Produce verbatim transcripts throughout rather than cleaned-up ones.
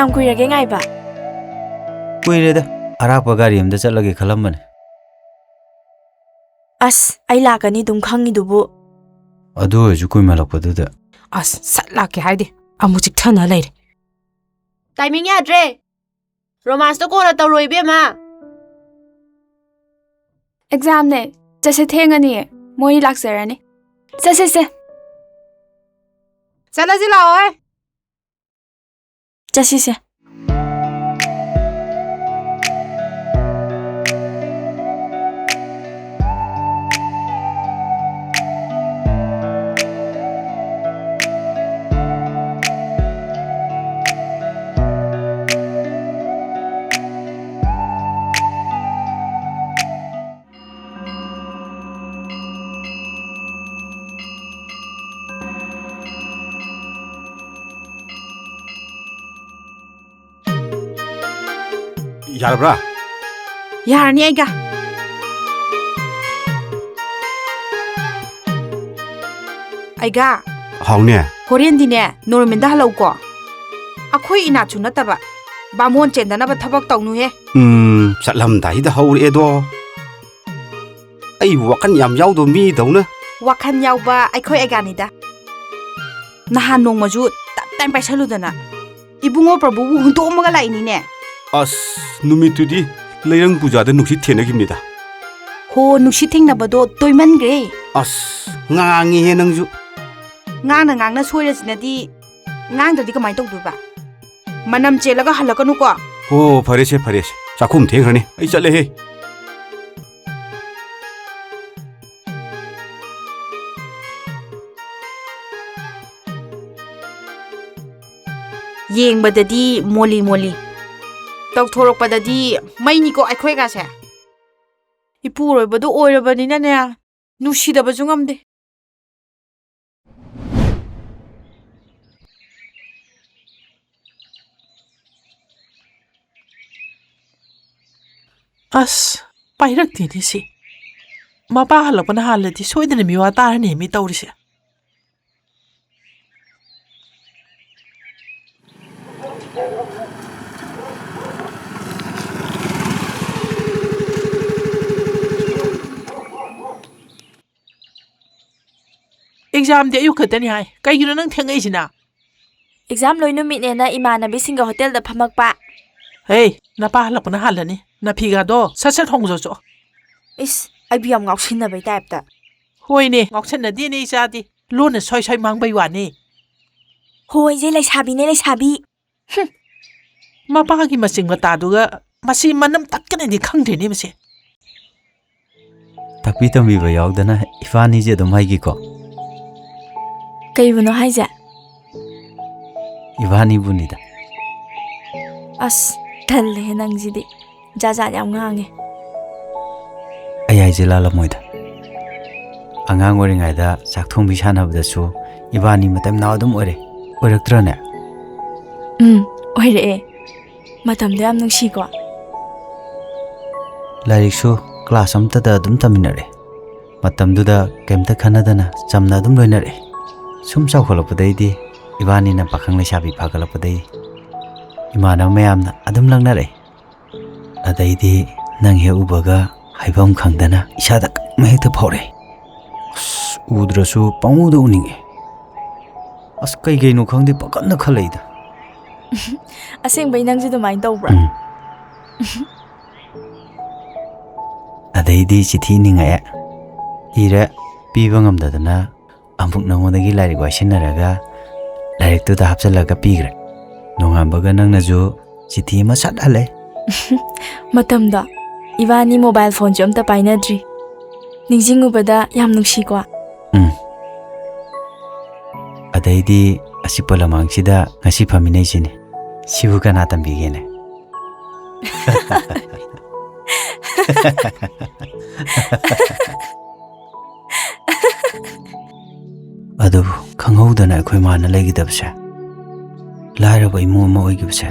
ꯀꯌꯥꯝ ꯀꯨꯏꯔꯒꯦ ꯉꯥꯏꯕ? ꯀꯨꯏꯔꯦꯗ, ꯑꯔꯥꯞꯄ ꯒꯥꯔꯤ ꯑꯝꯗ ꯆꯠꯂꯒꯦ ꯈꯜꯂꯝꯕꯅꯦ꯫ ꯑꯁ, ꯑꯩ ꯂꯥꯛꯀꯅꯤ ꯑꯗꯨꯝ ꯈꯪꯉꯤꯗꯨꯕꯨ꯫ ꯑꯗꯨ ꯑꯣꯏꯔꯁꯨ ꯀꯨꯏꯃꯜꯂꯛꯄꯗꯨꯗ꯫ ꯑꯁ, ꯁꯠ ꯂꯥꯛꯀꯦ ꯍꯥꯏꯗꯦ, ꯑꯃꯨꯛ ꯆꯤꯛꯊꯅ ꯂꯩꯔꯦ꯫ ꯇꯥꯏꯃꯤꯡ ꯌꯥꯗ꯭ꯔꯦ꯫ ꯔꯣꯃꯥꯟꯁꯇꯣ ꯀꯣꯟꯅ ꯇꯧꯔꯣ, ꯏꯕꯦꯝꯃ꯫ ꯑꯦꯛꯖꯥꯝꯅꯦ꯫ ꯆꯠꯁꯦ, ꯊꯦꯡꯉꯅꯤꯌꯦ꯫ ꯃꯣꯏ ꯂꯥꯛꯆꯔꯅꯤ꯫ ꯆꯠꯁꯤꯁꯦ꯫ ꯆꯠꯂꯁꯤ ꯂꯥꯛꯑꯣꯍꯦ꯫ ꯆꯠꯁꯤꯁꯦ꯫ ꯌꯥꯔꯕ꯭ꯔꯥ? ꯌꯥꯔꯅꯤ ꯑꯩꯒ꯫ ꯑꯩꯒ꯫ ꯍꯥꯎꯅꯦ꯫ ꯍꯣꯔꯦꯟꯗꯤꯅꯦ, ꯅꯣꯔꯃꯦꯟꯗ ꯍꯜꯂꯛꯎꯀꯣ꯫ ꯑꯩꯈꯣꯏ ꯏꯅꯥꯠꯁꯨ ꯅꯠꯇꯕ, ꯕꯥꯃꯣꯟ ꯆꯦꯟꯗꯅꯕ ꯊꯕꯛ ꯇꯧꯅꯨꯍꯦ꯫ ꯎꯝ, ꯆꯠꯂꯝꯗꯥꯏꯗ ꯍꯧꯔꯛꯑꯦꯗꯣ꯫ ꯑꯩꯕꯨ ꯋꯥꯈꯜ ꯌꯥꯝ ꯌꯥꯎꯗꯕ ꯃꯤꯗꯧꯅ꯫ ꯋꯥꯈꯜ ꯌꯥꯎꯕ ꯑꯩꯈꯣꯏ ꯑꯩꯒꯥꯅꯤꯗ꯫ ꯅꯍꯥꯟ ꯅꯣꯡꯃꯁꯨ ꯇꯞ ꯇꯥꯏꯝ ꯄꯥꯏꯁꯜꯂꯨꯗꯅ ꯏꯕꯨꯡꯉꯣ ꯄ꯭ꯔꯚꯨꯕꯨ ꯍꯨꯟꯗꯣꯛꯑꯝꯃꯒ ꯂꯥꯛꯏꯅꯤꯅꯦ꯫ ꯑꯁ, ꯅꯨꯃꯤꯠꯇꯨꯗꯤ ꯂꯩꯔꯪ ꯄꯨꯖꯥꯗ ꯅꯨꯡꯁꯤꯠ ꯊꯦꯡꯅꯈꯤꯕꯅꯤꯗ꯫ ꯍꯣ, ꯅꯨꯡꯁꯤꯠ ꯊꯦꯡꯅꯕꯗꯣ ꯇꯣꯏꯃꯟꯈ꯭ꯔꯦ꯫ ꯑꯁ, ꯉꯥꯡꯉꯤꯍꯦ ꯅꯪꯁꯨ꯫ ꯉꯥꯡꯅ ꯉꯥꯡꯅ ꯁꯣꯏꯔꯁꯤꯅꯗꯤ ꯉꯥꯡꯗ꯭ꯔꯗꯤ ꯀꯃꯥꯏꯅ ꯇꯧꯗꯣꯏꯕ? ꯃꯅꯝ ꯆꯦꯜꯂꯒ ꯍꯜꯂꯛꯀꯅꯨꯀꯣ꯫ ꯍꯣ, ꯐꯔꯦꯁꯦ, ꯐꯔꯦꯁꯦ꯫ ꯆꯥꯛꯈꯨꯝ ꯊꯦꯡꯈ꯭ꯔꯅꯤ꯫ ꯑꯩ ꯆꯠꯂꯦꯍꯦ꯫ ꯌꯦꯡꯕꯗꯗꯤ ꯃꯣꯂꯤ ꯃꯣꯂꯤ, ꯇꯧꯊꯣꯔꯛꯄꯗꯗꯤ ꯃꯩꯅꯤꯀꯣ ꯑꯩꯈꯣꯏꯒꯥꯁꯦ꯫ ꯏꯄꯨꯔꯣꯏꯕꯗꯣ ꯑꯣꯏꯔꯕꯅꯤꯅꯅꯦ, ꯅꯨꯡꯁꯤꯗꯕꯁꯨ ꯉꯝꯗꯦ꯫ ꯑꯁ, ꯄꯥꯏꯔꯛꯇꯦꯅꯦ ꯁꯤ꯫ ꯃꯄꯥ ꯍꯜꯂꯛꯄꯅ ꯍꯥꯜꯂꯗꯤ ꯁꯣꯏꯗꯅ ꯃꯤꯋꯥ ꯇꯥꯔꯅꯤ ꯃꯤ ꯇꯧꯔꯤꯁꯦ꯫ ꯑꯦꯛꯖꯥꯝꯗꯤ ꯑꯌꯨꯛ ꯈꯛꯇꯅꯤ ꯍꯥꯏ, ꯀꯩꯒꯤꯅꯣ ꯅꯪ ꯊꯦꯡꯉꯛꯏꯁꯤꯅ? ꯑꯦꯛꯖꯥꯝ ꯂꯣꯏ ꯅꯨꯃꯤꯠꯅꯦꯅ ꯏꯃꯥꯟꯅꯕꯤꯁꯤꯡꯒ ꯍꯣꯇꯦꯜꯗ ꯐꯝꯃꯛꯄ꯫ ꯍꯦ, ꯅꯄꯥ ꯍꯜꯂꯛꯄꯅ ꯍꯥꯜꯂꯅꯤ꯫ ꯅꯐꯤꯒꯥꯗꯣ ꯁꯠ ꯁꯠ ꯍꯣꯡꯖꯧꯆꯣ꯫ ꯏꯁ, ꯑꯩꯕꯨ ꯌꯥꯝ ꯉꯥꯎꯁꯤꯟꯅꯕꯩ ꯇꯥꯏꯞꯇ꯫ ꯍꯣꯏꯅꯦ, ꯉꯥꯎꯁꯟꯅꯗꯦꯅꯦ ꯏꯆꯥꯗꯤ꯫ ꯂꯣꯟꯅ ꯁ꯭ꯋꯥꯏ ꯁ꯭ꯋꯥꯏ ꯃꯥꯡꯕꯩ ꯋꯥꯅꯤ꯫ ꯍꯣꯏꯁꯦ, ꯂꯩꯁꯥꯕꯤꯅꯦ, ꯂꯩꯁꯥꯕꯤ꯫ ꯍꯨꯝ꯫ ꯃꯄꯥꯒꯤ ꯃꯆꯤꯡ ꯃꯇꯥꯗꯨꯒ ꯃꯁꯤ ꯃꯅꯝ ꯇꯠꯀꯅꯤꯗꯤ ꯈꯪꯗ꯭ꯔꯤꯅꯦ ꯃꯁꯤ꯫ ꯇꯥꯛꯄꯤ ꯇꯝꯕꯤꯕ ꯌꯥꯎꯗꯅ ꯏꯕꯥꯅꯤꯁꯦ ꯑꯗꯨꯝ ꯍꯩꯈꯤꯀꯣ꯫ ꯀꯩꯕꯨꯅꯣ ꯍꯥꯏꯁꯦ? ꯏꯕꯥꯅꯤꯕꯨꯅꯤꯗ꯫ ꯑꯁ, ꯇꯜꯂꯦꯍꯦ ꯅꯪꯁꯤꯗꯤ꯫ ꯖꯥꯠ ꯖꯥꯠ ꯌꯥꯝ ꯉꯥꯡꯉꯦ꯫ ꯑꯩ ꯍꯥꯏꯁꯦ ꯂꯥꯜꯂꯝꯃꯣꯏꯗ꯫ ꯑꯉꯥꯡ ꯑꯣꯏꯔꯤꯉꯩꯗ ꯆꯥꯛ ꯊꯣꯡꯕꯤ ꯁꯥꯟꯅꯕꯗꯁꯨ ꯏꯕꯥꯅꯤ ꯃꯇꯩ ꯃꯅꯥꯎ ꯑꯗꯨꯝ ꯑꯣꯏꯔꯦ꯫ ꯑꯣꯏꯔꯛꯇ꯭ꯔꯅꯦ? ꯎꯝ, ꯑꯣꯏꯔꯛꯑꯦ꯫ ꯃꯇꯝꯗꯣ ꯌꯥꯝ ꯅꯨꯡꯁꯤꯀꯣ꯫ ꯂꯥꯏꯔꯤꯛꯁꯨ ꯀ꯭ꯂꯥꯁ ꯑꯃꯠꯇꯗ ꯑꯗꯨꯝ ꯇꯝꯃꯤꯟꯅꯔꯦ꯫ ꯃꯇꯝꯗꯨꯗ ꯀꯩꯝꯇ ꯈꯟꯅꯗꯅ ꯆꯝꯅ ꯑꯗꯨꯝ ꯂꯣꯏꯅꯔꯛꯑꯦ꯫ ꯁꯨꯝ ꯆꯥꯎꯈꯠꯂꯛꯄꯗꯩꯗꯤ ꯏꯕꯥꯅꯤꯅ ꯄꯥꯈꯪ ꯂꯩꯁꯥꯕꯤ ꯐꯥꯒꯠꯂꯛꯄꯗꯩ ꯏꯃꯥꯟꯅꯕ ꯃꯌꯥꯝꯅ ꯑꯗꯨꯝ ꯂꯛꯅꯔꯛꯑꯦ꯫ ꯑꯗꯩꯗꯤ ꯅꯪ ꯍꯦꯛ ꯎꯕꯒ ꯍꯥꯏꯐꯝ ꯈꯪꯗꯅ ꯏꯁꯥꯗ ꯀꯩꯅꯣꯝ ꯍꯦꯛꯇ ꯐꯥꯎꯔꯛꯑꯦ꯫ ꯑꯁ, ꯎꯗ꯭ꯔꯁꯨ ꯄꯪꯎꯗ ꯎꯅꯤꯡꯉꯦ꯫ ꯑꯁ, ꯀꯩ ꯀꯩꯅꯣ ꯈꯪꯗꯦ, ꯄꯪꯈꯟꯗ ꯈꯜꯂꯛꯏꯗ꯫ ꯑꯁꯦꯡꯕꯩ ꯅꯪꯁꯨ ꯑꯗꯨꯃꯥꯏꯅ ꯇꯧꯕ꯭ꯔꯥ? ꯎꯝ꯫ ꯑꯗꯩꯗꯤ ꯆꯤꯊꯤ ꯅꯤꯡꯉꯛꯑꯦ꯫ ꯏꯔꯦ, ꯄꯤꯕ ꯉꯝꯗꯗꯅ ꯑꯃꯨꯛ ꯅꯉꯣꯟꯗꯒꯤ ꯂꯥꯏꯔꯤꯛ ꯋꯥꯏꯁꯤꯟꯅꯔꯒ ꯂꯥꯏꯔꯤꯛꯇꯨꯗ ꯍꯥꯞꯆꯜꯂꯒ ꯄꯤꯈ꯭ꯔꯦ꯫ ꯅꯣꯡꯉꯥꯟꯕꯒ ꯅꯪꯅꯁꯨ ꯆꯤꯊꯤ ꯑꯃ ꯁꯠ ꯍꯜꯂꯦ꯫ ꯃꯇꯝꯗꯣ ꯏꯕꯥꯅꯤ ꯃꯣꯕꯥꯏꯜ ꯐꯣꯟꯁꯨ ꯑꯝꯇ ꯄꯥꯏꯅꯗ꯭ꯔꯤ꯫ ꯅꯤꯡꯁꯤꯡꯉꯨꯕꯗ ꯌꯥꯝ ꯅꯨꯡꯁꯤꯀꯣ꯫ ꯎꯝ꯫ ꯑꯗꯩꯗꯤ ꯑꯆꯤꯛꯄ ꯂꯃꯥꯡꯁꯤꯗ ꯉꯁꯤ ꯐꯝꯃꯤꯟꯅꯩꯁꯤꯅꯤ꯫ ꯁꯤꯕꯨ ꯀꯅꯥ ꯇꯝꯕꯤꯒꯦꯅꯦ? ꯑꯗꯨꯕꯨ ꯈꯪꯍꯧꯗꯅ ꯑꯩꯈꯣꯏ ꯃꯥꯅ ꯂꯩꯈꯤꯗꯕꯁꯦ, ꯂꯥꯏꯔꯕ ꯏꯃꯨꯡ ꯑꯃ ꯑꯣꯏꯈꯤꯕꯁꯦ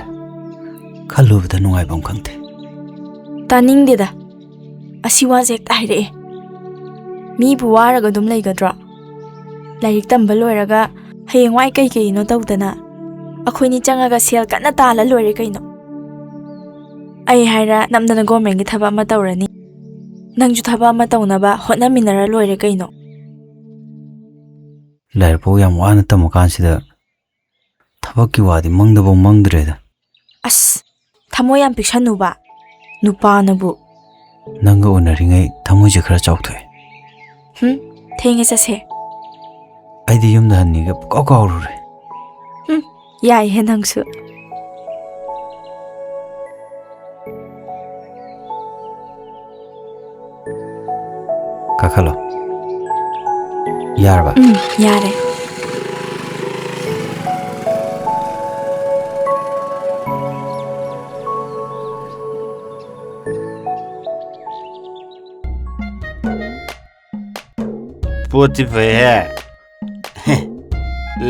ꯈꯜꯂꯨꯕꯗ ꯅꯨꯡꯉꯥꯏꯐꯝ ꯈꯪꯗꯦ꯫ ꯇꯥꯅꯤꯡꯗꯦꯗ꯫ ꯑꯁꯤ ꯋꯥꯁꯦ ꯍꯦꯛꯇ ꯍꯥꯏꯔꯛꯑꯦ꯫ ꯃꯤꯕꯨ ꯋꯥꯔꯒ ꯑꯗꯨꯝ ꯂꯩꯒꯗ꯭ꯔꯣ? ꯂꯥꯏꯔꯤꯛ ꯇꯝꯕ ꯂꯣꯏꯔꯒ ꯍꯌꯦꯡꯋꯥꯏ ꯀꯩ ꯀꯩꯅꯣ ꯇꯧꯗꯅ ꯑꯩꯈꯣꯏꯅꯤ ꯆꯪꯉꯒ ꯁꯦꯜ ꯀꯟꯅ ꯇꯥꯜꯂ ꯂꯣꯏꯔꯦ ꯀꯩꯅꯣ꯫ ꯑꯩ ꯍꯥꯏꯔ ꯅꯝꯗꯅ ꯒꯣꯔꯃꯦꯟꯒꯤ ꯊꯕꯛ ꯑꯃ ꯇꯧꯔꯅꯤ꯫ ꯅꯪꯁꯨ ꯊꯕꯛ ꯑꯃ ꯇꯧꯅꯕ ꯍꯣꯠꯅꯃꯤꯟꯅꯔ ꯂꯣꯏꯔꯦ ꯀꯩꯅꯣ꯫ ꯂꯥꯏꯔꯤꯛ ꯐꯥꯎ ꯌꯥꯝ ꯋꯥꯅ ꯇꯝꯃꯀꯥꯟꯁꯤꯗ ꯊꯕꯛꯀꯤ ꯋꯥꯗꯤ ꯃꯪꯗꯐꯥꯎ ꯃꯪꯗ꯭ꯔꯦꯗ꯫ ꯑꯁ, ꯊꯃꯣꯏ ꯌꯥꯝ ꯄꯤꯛꯁꯟꯅꯨꯕ꯫ ꯅꯨꯄꯥꯅꯕꯨ꯫ ꯅꯪꯒ ꯎꯅꯔꯤꯉꯩ ꯊꯃꯣꯏꯁꯦ ꯈꯔ ꯆꯥꯎꯊꯣꯛꯑꯦ꯫ ꯍꯨꯝ, ꯊꯦꯡꯉꯦ ꯆꯠꯁꯦ꯫ ꯑꯩꯗꯤ ꯌꯨꯝꯗ ꯍꯟꯅꯤꯒ ꯄꯨꯀꯥꯎ ꯀꯥꯎꯔꯨꯔꯦ꯫ ꯍꯨꯝ, ꯌꯥꯏꯍꯦ ꯅꯪꯁꯨ꯫ ꯀꯥꯈꯠꯂꯣ꯫ ꯌꯥꯔꯕ? ꯎꯝ, ꯌꯥꯔꯦ꯫ ꯄꯣꯠꯇꯤ ꯐꯩꯍꯦ꯫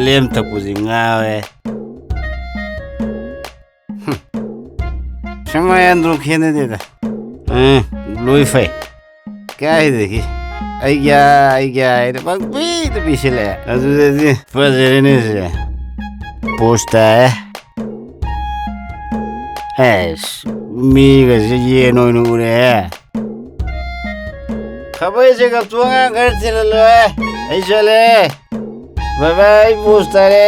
ꯂꯦꯝ ꯊꯛꯄꯁꯤ ꯉꯥꯎꯋꯦ꯫ ꯁꯨꯝ ꯃꯌꯥꯝꯗꯨ ꯈꯦꯠꯅꯗꯦꯗ꯫ ꯎꯝ, ꯂꯣꯏ ꯐꯩ꯫ ꯀꯥꯏꯗꯒꯤ ꯑꯩꯒꯤ, ꯑꯩꯒꯤ ꯍꯥꯏꯅ ꯄꯪꯄꯤꯗ ꯄꯤꯁꯤꯜꯂꯛꯑꯦ꯫ ꯑꯗꯨꯗꯗꯤ ꯐꯖꯔꯦꯅꯦ ꯁꯦ꯫ ꯄꯣꯁ ꯇꯥꯏ꯫ ꯑꯦꯁ, ꯃꯤꯒꯁꯦ ꯌꯦꯟ ꯑꯣꯏꯅ ꯎꯔꯦ꯫ ꯈꯥꯕꯩ ꯆꯦꯒꯞꯇꯨ ꯑꯉꯥꯡ ꯈꯔ ꯊꯤꯜꯍꯜꯂꯣꯍꯦ꯫ ꯑꯩ ꯆꯠꯂꯦ꯫ ꯕꯥꯏ ꯕꯥꯏ, ꯑꯩ ꯄꯣꯁ ꯇꯥꯔꯦ꯫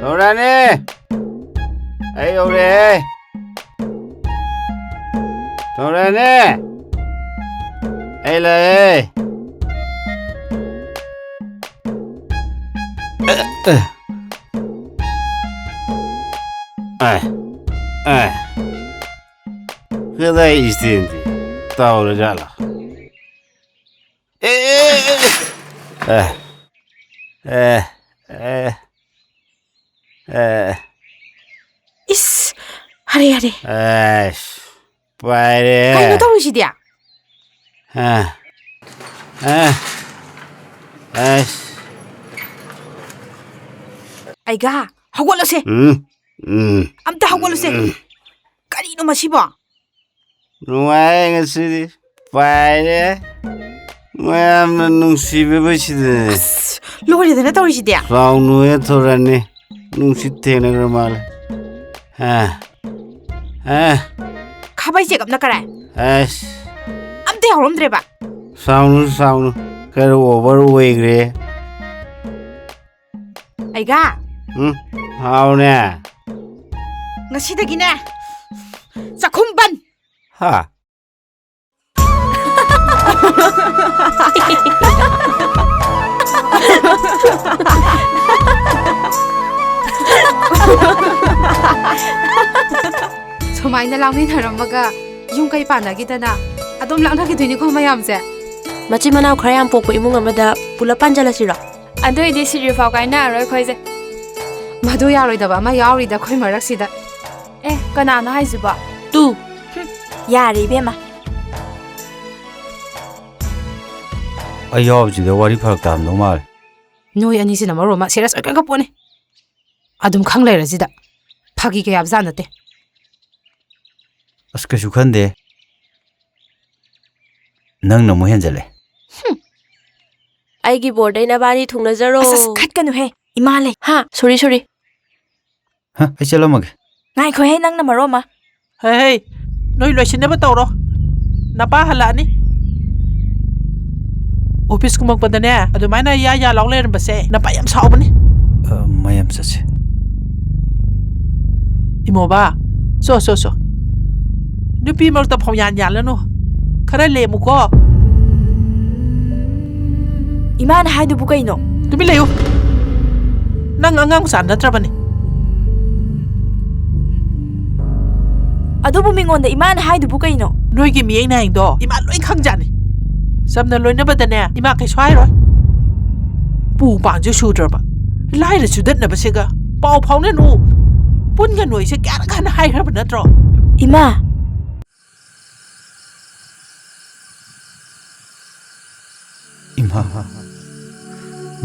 ꯁꯧꯔꯥꯅꯤ! ꯑꯩ ꯌꯧꯔꯛꯑꯦ! ꯁꯧꯔꯥꯅꯤ! ꯑꯩ ꯂꯥꯛꯑꯦ! ꯑꯦ, ꯑꯦ꯫ ꯀꯗꯥꯏ ꯏꯁꯇꯦꯟꯗꯤ? ꯇꯥꯍꯧꯔꯖꯥꯠꯂꯣ? ꯑꯦ, ꯑꯦ, ꯑꯦ꯫ ꯑꯦ, ꯑꯦ, ꯑꯦ, ꯑꯦ꯫ ꯏꯁ! ꯍꯔꯦ, ꯍꯔꯦ꯫ ꯑꯦꯁ꯫ ꯄꯥꯏꯔꯦ꯫ ꯀꯩꯅꯣ ꯇꯧꯔꯤꯁꯤꯗꯤ? ꯑ, ꯑ, ꯑꯁ꯫ ꯑꯩꯒ, ꯍꯧꯒꯠꯂꯁꯦ꯫ ꯎꯝ, ꯎꯝ꯫ ꯑꯝꯇ ꯍꯧꯒꯠꯂꯁꯦ꯫ ꯎꯝ꯫ ꯀꯔꯤꯅꯣ ꯃꯁꯤꯕꯣ? ꯅꯨꯡꯉꯥꯏꯔꯦ ꯉꯁꯤꯗꯤ꯫ ꯄꯥꯏꯔꯦ꯫ ꯃꯌꯥꯝꯅ ꯅꯨꯡꯁꯤꯕꯤꯕꯁꯤꯗꯅꯦ꯫ ꯑꯁ, ꯂꯣꯏꯔꯦꯗꯅ ꯇꯧꯔꯤꯁꯤꯗꯤ꯫ ꯁꯥꯎꯅꯨꯍꯦ ꯊꯣꯔꯥꯅꯤ꯫ ꯅꯨꯡꯁꯤꯠ ꯊꯦꯡꯅꯈ꯭ꯔ ꯃꯥꯜꯂꯦ꯫ ꯑ, ꯑ꯫ ꯈꯥꯕꯩ ꯆꯦꯒꯞꯅ ꯀꯔꯥꯏ? ꯑꯁ꯫ ꯑꯝꯇ ꯌꯥꯎꯔꯝꯗ꯭ꯔꯦꯕ꯫ ꯁꯥꯎꯅꯨ, ꯁꯥꯎꯅꯨ꯫ ꯈꯔ over ꯑꯣꯏꯈ꯭ꯔꯦ꯫ ꯑꯩꯒ꯫ ꯎꯝ, ꯍꯥꯎꯅꯦ꯫ ꯉꯁꯤꯗꯒꯤꯅꯦ, ꯆꯥꯛꯈꯨꯝ ꯕꯟ꯫ ꯍꯥ? ꯁꯨꯃꯥꯏꯅ ꯂꯥꯡꯃꯤꯟꯅꯔꯝꯃꯒ ꯌꯨꯝ ꯀꯩ ꯄꯥꯟꯅꯈꯤꯗꯅ ꯑꯗꯨꯝ ꯂꯥꯛꯅꯈꯤꯗꯣꯏꯅꯤꯀꯣ ꯃꯌꯥꯝꯁꯦ꯫ ꯃꯆꯤꯟ ꯃꯅꯥꯎ ꯈꯔ ꯌꯥꯝ ꯄꯣꯛꯄ ꯏꯃꯨꯡ ꯑꯃꯗ ꯄꯨꯂꯞ ꯄꯥꯟꯖꯜꯂꯁꯤꯔꯣ? ꯑꯗꯨꯏꯗꯤ ꯁꯤꯗ꯭ꯔꯤꯐꯥꯎ ꯀꯥꯏꯅꯔꯔꯣꯏ ꯑꯩꯈꯣꯏꯁꯦ꯫ ꯃꯗꯨ ꯌꯥꯔꯣꯏꯗꯕ ꯑꯃ ꯌꯥꯎꯔꯤꯗ ꯑꯩꯈꯣꯏ ꯃꯔꯛꯁꯤꯗ꯫ ꯑꯦ, ꯀꯅꯥꯅꯣ ꯍꯥꯏꯁꯤꯕꯣ? ꯇꯨ꯫ ꯍꯨꯝ, ꯌꯥꯔꯦ ꯏꯕꯦꯝꯃ꯫ ꯑꯩ ꯌꯥꯎꯕꯁꯤꯗ ꯋꯥꯔꯤ ꯐꯔꯛ ꯇꯥꯔꯝꯗꯧ ꯃꯥꯜꯂꯦ꯫ ꯅꯣꯏ ꯑꯅꯤꯁꯤꯅ ꯃꯔꯣꯟ ꯑꯃ serious ꯑꯣꯏꯀꯟꯒ ꯄꯣꯠꯅꯤ꯫ ꯑꯗꯨꯝ ꯈꯪ ꯂꯩꯔꯁꯤꯗ꯫ ꯐꯥꯒꯤ ꯀꯌꯥ ꯕꯖꯥꯠ ꯅꯠꯇꯦ꯫ ꯑꯁ, ꯀꯩꯁꯨ ꯈꯟꯗꯦ꯫ ꯅꯪꯅ ꯑꯃꯨꯛ ꯍꯦꯟꯖꯜꯂꯦ꯫ ꯍꯨꯝ꯫ ꯑꯩꯒꯤ ꯕꯣꯔꯗꯩ ꯅꯕꯥꯅꯤ ꯊꯨꯡꯅꯖꯔꯣ꯫ ꯑꯁ, ꯑꯁ, ꯈꯠꯀꯅꯨꯍꯦ꯫ ꯏꯃꯥ ꯂꯩ꯫ ꯍꯥ? Sorry, sorry꯫ ꯍ, ꯑꯩ ꯆꯠꯂꯝꯃꯒꯦ꯫ ꯉꯥꯏꯈꯣꯍꯦ, ꯅꯪꯅ ꯃꯔꯣꯟ ꯑꯃ꯫ ꯍꯦ, ꯍꯦ, ꯅꯣꯏ ꯂꯣꯏꯁꯤꯟꯅꯕ ꯇꯧꯔꯣ꯫ ꯅꯄꯥ ꯍꯜꯂꯛꯑꯅꯤ꯫ ꯑꯣꯐꯤꯁ ꯀꯨꯝꯃꯛꯄꯗꯅꯦ, ꯑꯗꯨꯃꯥꯏꯅ ꯌꯥ ꯌꯥ ꯂꯥꯎ ꯂꯩꯔꯝꯕꯁꯦ, ꯅꯄꯥ ꯌꯥꯝ ꯁꯥꯎꯕꯅꯤ꯫ ꯑ, ꯃꯌꯥꯝ ꯆꯠꯁꯦ꯫ ꯏꯃꯣꯕ, ꯆꯣ, ꯆꯣ, ꯆꯣ꯫ ꯅꯨꯄꯤ ꯃꯔꯛꯇ ꯐꯥꯎ ꯌꯥꯟ ꯌꯥꯜꯂꯅꯨ꯫ ꯈꯔ ꯂꯦꯝꯃꯨꯀꯣ꯫ ꯏꯃꯥꯅ ꯍꯥꯏꯗꯨꯕꯨ ꯀꯩꯅꯣ? ꯇꯨꯃꯤꯟ ꯂꯩꯌꯨ꯫ ꯅꯪ ꯑꯉꯥꯡ ꯃꯆꯥ ꯅꯠꯇ꯭ꯔꯕꯅꯤ꯫ ꯑꯗꯨꯕꯨ ꯃꯤꯉꯣꯟꯗ ꯏꯃꯥꯅ ꯍꯥꯏꯗꯨꯕꯨ ꯀꯩꯅꯣ? ꯅꯣꯏꯒꯤ ꯃꯤꯌꯦꯡ ꯅꯥꯌꯦꯡꯗꯣ ꯏꯃꯥ ꯂꯣꯏ ꯈꯪꯖꯥꯠꯅꯤ꯫ ꯆꯝꯅ ꯂꯣꯏꯅꯕꯗꯅꯦ, ꯏꯃꯥ ꯀꯩꯁꯨ ꯍꯥꯏꯔꯣꯏ꯫ ꯄꯨ ꯄꯥꯡꯁꯨ ꯁꯨꯗ꯭ꯔꯕ, ꯂꯥꯏꯔ ꯆꯨꯗꯠꯅꯕꯁꯤꯒ꯫ ꯄꯥꯎ ꯐꯥꯎꯅꯅꯨ, ꯄꯨꯟꯒꯅꯨ ꯑꯩꯁꯦ ꯀꯌꯥꯔꯛ ꯍꯟꯅ ꯍꯥꯏꯈ꯭ꯔꯕ ꯅꯠꯇ꯭ꯔꯣ? ꯏꯃꯥ! ꯍꯥ,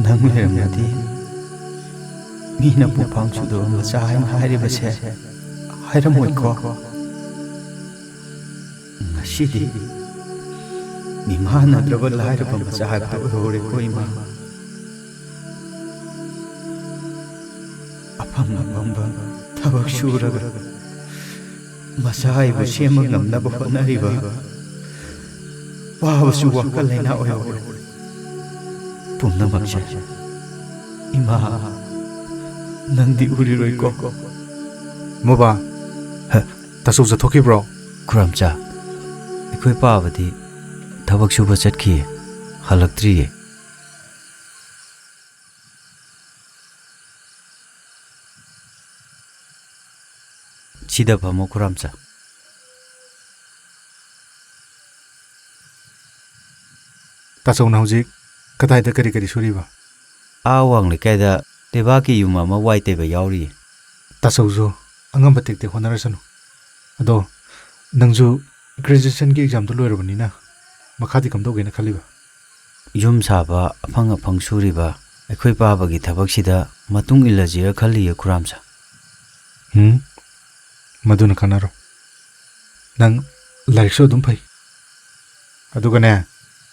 ꯅꯪ ꯂꯩꯔꯝꯃꯗꯤ ꯃꯤꯅ ꯄꯨꯐꯥꯝ ꯁꯨꯗꯕ ꯃꯆꯥ ꯍꯥꯏꯅ ꯍꯥꯏꯔꯤꯕꯁꯦ ꯍꯥꯏꯔꯝꯃꯣꯏꯀꯣ꯫ ꯉꯁꯤꯗꯤ ꯃꯤꯃꯥꯟꯅꯗ꯭ꯔꯕ ꯂꯥꯏꯔꯕ ꯃꯆꯥ ꯍꯥꯏꯕꯗꯣ ꯑꯣꯏꯍꯧꯔꯦꯀꯣ, ꯏꯃꯥ꯫ ꯑꯐꯪ ꯑꯐꯪꯕ ꯊꯕꯛ ꯁꯨꯔꯒ ꯃꯆꯥ ꯑꯩꯕꯨ ꯁꯦꯝꯕ ꯉꯝꯅꯕ ꯍꯣꯠꯅꯔꯤꯕ ꯄꯥꯕꯁꯨ ꯋꯥꯈꯜ ꯂꯩꯅꯥ ꯑꯣꯏꯍꯧꯔꯦ꯫ ꯄꯨꯝꯅꯃꯛꯁꯦ ꯏꯃꯥ, ꯅꯪꯗꯤ ꯎꯔꯤꯔꯣꯏꯀꯣ꯫ ꯃꯣꯕꯥ, ꯍ, ꯇꯥꯆꯧ ꯆꯠꯊꯣꯛꯈꯤꯕ꯭ꯔꯣ? ꯈꯨꯔꯥꯝꯆꯥ, ꯑꯩꯈꯣꯏ ꯄꯥꯕꯗꯤ ꯊꯕꯛ ꯁꯨꯕ ꯆꯠꯈꯤꯌꯦ, ꯍꯜꯂꯛꯇ꯭ꯔꯤꯌꯦ꯫ ꯁꯤꯗ ꯐꯝꯃꯣ, ꯈꯨꯔꯥꯝꯆꯥ꯫ ꯇꯥꯆꯧꯅ ꯍꯧꯖꯤꯛ ꯀꯗꯥꯏꯗ ꯀꯔꯤ ꯀꯔꯤ ꯁꯨꯔꯤꯕ? ꯑꯥ ꯋꯥꯡ ꯂꯩꯀꯥꯏꯗ ꯂꯩꯕꯥꯛꯀꯤ ꯌꯨꯝ ꯑꯃ ꯋꯥꯏ ꯇꯩꯕ ꯌꯥꯎꯔꯤꯌꯦ꯫ ꯇꯥꯆꯧꯁꯨ ꯑꯉꯝꯕ ꯇꯦꯛ ꯇꯦꯛ ꯍꯣꯠꯅꯔꯁꯅꯨ꯫ ꯑꯗꯣ ꯅꯪꯁꯨ graduationꯒꯤ examꯗꯣ ꯂꯣꯏꯔꯕꯅꯤꯅ ꯃꯈꯥꯗꯤ ꯀꯝꯗꯧꯒꯦꯅ ꯈꯜꯂꯤꯕ? ꯌꯨꯝ ꯁꯥꯕ, ꯑꯐꯪ ꯑꯐꯪ ꯁꯨꯔꯤꯕ ꯑꯩꯈꯣꯏ ꯄꯥꯕꯒꯤ ꯊꯕꯛꯁꯤꯗ ꯃꯇꯨꯡ ꯏꯜꯂꯁꯤꯔ ꯈꯜꯂꯤꯌꯦ, ꯈꯨꯔꯥꯝꯆꯥ꯫ ꯎꯝ, ꯃꯗꯨꯅ ꯀꯥꯟꯅꯔꯣꯏ꯫ ꯅꯪ ꯂꯥꯏꯔꯤꯛꯁꯨ ꯑꯗꯨꯝ ꯐꯩ꯫ ꯑꯗꯨꯒꯅꯦ,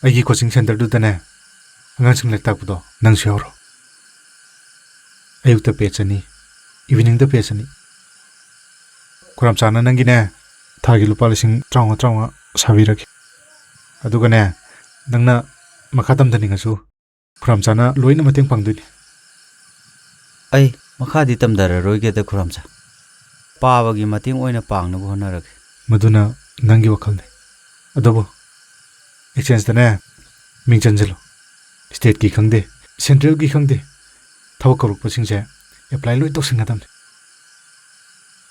ꯑꯩꯒꯤ coaching centreꯗꯨꯗꯅꯦ, ꯑꯉꯥꯡꯁꯤꯡ ꯂꯥꯏꯔꯤꯛ ꯇꯥꯛꯄꯗꯣ ꯅꯪꯁꯨ ꯌꯥꯎꯔꯣ꯫ ꯑꯌꯨꯛꯇ batch ꯑꯅꯤ, eveningꯗ batch ꯑꯅꯤ꯫ ꯈꯨꯔꯥꯝꯆꯥꯅ ꯅꯪꯒꯤꯅꯦ, ꯊꯥꯒꯤ ꯂꯨꯄꯥ ꯂꯤꯁꯤꯡ ꯇꯔꯥꯃꯉꯥ, ꯇꯔꯥꯃꯉꯥ ꯁꯥꯕꯤꯔꯒꯦ꯫ ꯑꯗꯨꯒꯅꯦ, ꯅꯪꯅ ꯃꯈꯥ ꯇꯝꯊꯅꯤꯡꯉꯁꯨ ꯈꯨꯔꯥꯝꯆꯥꯅ ꯂꯣꯏꯅ ꯃꯇꯦꯡ ꯄꯥꯡꯗꯣꯏꯅꯤ꯫ ꯑꯩ ꯃꯈꯥꯗꯤ ꯇꯝꯊꯔꯔꯣꯏꯒꯦꯗ, ꯈꯨꯔꯥꯝꯆꯥ꯫ ꯄꯥꯕꯒꯤ ꯃꯇꯦꯡ ꯑꯣꯏꯅ ꯄꯥꯡꯅꯕ ꯍꯣꯠꯅꯔꯒꯦ꯫ ꯃꯗꯨꯅ ꯅꯪꯒꯤ ꯋꯥꯈꯜꯅꯤ꯫ ꯑꯗꯨꯕꯨ exchangeꯗꯅꯦ ꯃꯤꯡ ꯆꯟꯁꯤꯜꯂꯨ꯫ Stateꯀꯤ ꯈꯪꯗꯦ, centralꯒꯤ ꯈꯪꯗꯦ, ꯊꯕꯛ ꯀꯧꯔꯛꯄꯁꯤꯡꯁꯦ apply ꯂꯣꯏ ꯇꯧꯁꯤꯟꯒꯗꯕꯅꯤ꯫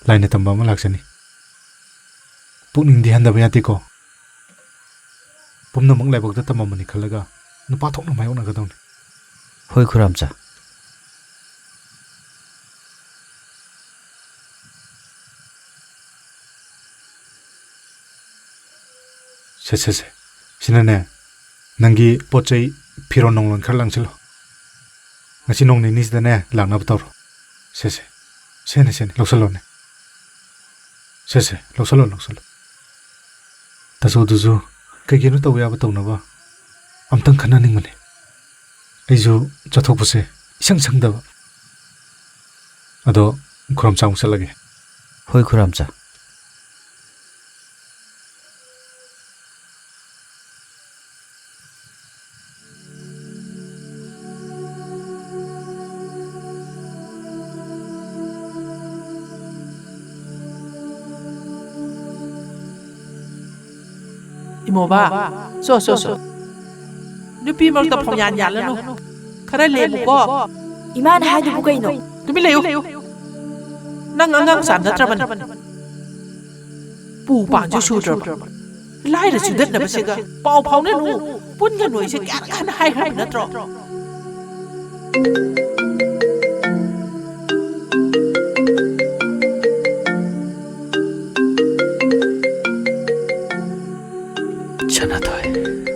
ꯂꯥꯏꯅ ꯇꯝꯕ ꯑꯃ ꯂꯥꯛꯆꯅꯤ꯫ ꯄꯨꯛꯅꯤꯡꯗꯤ ꯍꯟꯗꯕ ꯌꯥꯗꯦꯀꯣ꯫ ꯄꯨꯝꯅꯃꯛ ꯂꯥꯏꯕꯛꯇ ꯇꯝꯃꯝꯕꯅꯤ ꯈꯜꯂꯒ ꯅꯨꯄꯥ ꯊꯣꯛꯅ ꯃꯥꯌꯣꯛꯅꯒꯗꯕꯅꯤ꯫ ꯍꯣꯏ, ꯈꯨꯔꯥꯝꯆꯥ꯫ ꯁꯦ, ꯁꯦ, ꯁꯦ꯫ ꯁꯤꯅꯅꯦ, ꯅꯪꯒꯤ ꯄꯣꯠ ꯆꯩ ꯐꯤꯔꯣꯟ ꯅꯨꯡꯂꯣꯟ ꯈꯔ ꯂꯪꯁꯤꯜꯂꯣ꯫ ꯉꯁꯤ ꯅꯣꯡ ꯅꯤꯅꯤꯁꯤꯗꯅꯦ ꯂꯥꯛꯅꯕ ꯇꯧꯔꯣ꯫ ꯁꯦ, ꯁꯦ꯫ ꯁꯦꯅꯦ, ꯁꯦꯅꯦ, ꯂꯧꯁꯜꯂꯣꯅꯦ꯫ ꯁꯦ, ꯁꯦ, ꯂꯧꯁꯜꯂꯣ, ꯂꯧꯁꯜꯂꯣ꯫ ꯇꯥꯆꯧꯗꯨꯁꯨ ꯀꯩ ꯀꯩꯅꯣ ꯇꯧꯕ ꯌꯥꯕ ꯇꯧꯅꯕ ꯑꯝꯇꯪ ꯈꯟꯅꯅꯤꯡꯕꯅꯦ꯫ ꯑꯩꯁꯨ ꯆꯠꯊꯣꯛꯄꯁꯦ ꯏꯁꯪ ꯁꯪꯗꯕ꯫ ꯑꯗꯣ ꯈꯨꯔꯨꯝꯆꯥ ꯑꯃꯨꯛ ꯆꯠꯂꯒꯦ꯫ ꯍꯣꯏ, ꯈꯨꯔꯨꯝꯆꯥ꯫ ꯏꯃꯣꯕ, ꯁꯣ, ꯁꯣ, ꯁꯣ꯫ ꯅꯨꯄꯤ ꯃꯔꯛꯇ ꯐꯣꯡꯌꯥꯟ ꯌꯥꯜꯂꯅꯨ꯫ ꯈꯔ ꯂꯦꯝꯃꯨꯀꯣ꯫ ꯏꯃꯥꯅ ꯍꯥꯏꯗꯨꯕꯨ ꯀꯩꯅꯣ? ꯇꯨꯃꯤꯟ ꯂꯩꯌꯨ꯫ ꯅꯪ ꯑꯉꯥꯡ ꯃꯆꯥ ꯅꯠꯇ꯭ꯔꯕꯅꯤ꯫ ꯄꯨ ꯄꯥꯟꯁꯨ ꯁꯨꯗ꯭ꯔꯕ꯫ ꯂꯥꯏꯔ ꯆꯨꯗꯠꯅꯕꯁꯤꯒ ꯄꯥꯎ ꯐꯥꯎꯅꯅꯨ꯫ ꯄꯨꯟꯒꯅꯨ ꯑꯩꯁꯦ ꯀꯌꯥꯔꯛ ꯍꯥꯟꯅ ꯍꯥꯏꯈ꯭ꯔꯕ ꯅꯠꯇ꯭ꯔꯣ? ꯁꯅꯥꯊꯣꯏ꯫